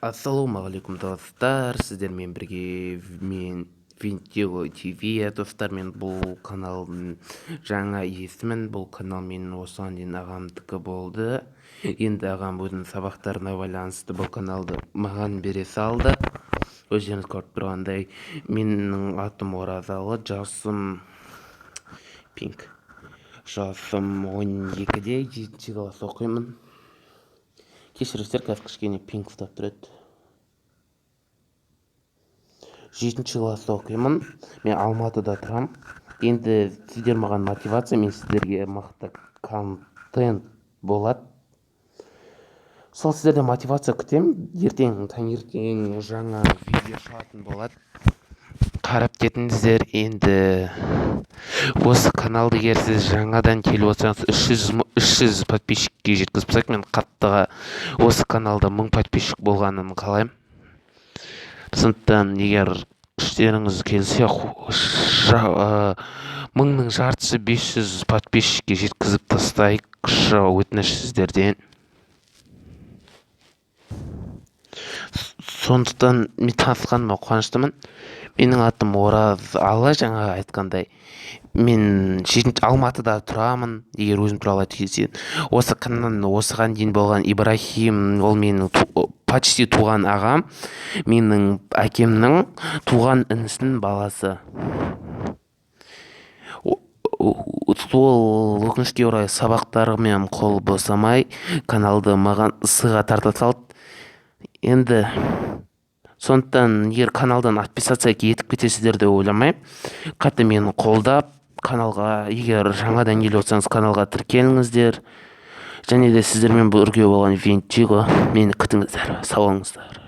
Ассалаумағалейкум, достар! Сіздермен бірге мен, Винтиго ТВ. Достар, мен бұл каналдың жаңа иесімін. Бұл канал менің осыған дейін ағамдікі болды. Енді ағам өзінің сабақтарына байланысты бұл каналды маған бере салды. Өздеріңіз көріп тұрғандай, менің атым Оразалы, жасым пинк, жасым 12-де, жетінші класс оқимын. Кешіріңіздер, қазір кішкене пинг ұстап тұрады. Жетінші класста оқимын, мен Алматыда тұрамын. Енді сіздер маған мотивация, мен сіздерге мықты контент болады. Сол сіздерден мотивация күтемін. Ертең таңертең жаңа видео шығатын болады, қарап кетіңіздер. Енді осы каналды, егер сіз жаңадан келіп отырсаңыз, 300 подписчикке жеткізіп тастайық. Мен қаттыға осы каналда 1000 подписчик болғанын қалаймын. Сондықтан егер күштеріңіз келсе, мыңның жартысы, 500 подписчикке жеткізіп тастайықшы, өтініш сіздерден. Сондықтан мен танысқаныма қуаныштымын. Менің атым Оразалы, жаңа айтқандай, мен жетінші, Алматыда тұрамын. Егер өзім туралы айтып кетсем, осы каналның осыған дейін болған Ибрахим, ол менің почти туған ағам, менің әкемнің туған інісінің баласы. Ол, өкінішке орай, сабақтарымен қол босамай, каналды маған сыйға тарта салды. Енді сондықтан егер каналдан отписаться етіп кетесіздер деп ойламаймын. Қатты мені қолдап, каналға егер жаңадан келіп отырсаңыз, каналға тіркеліңіздер. Және де сіздермен бірге болған Винтиго. Мені күтіңіздер. Сау болыңыздар.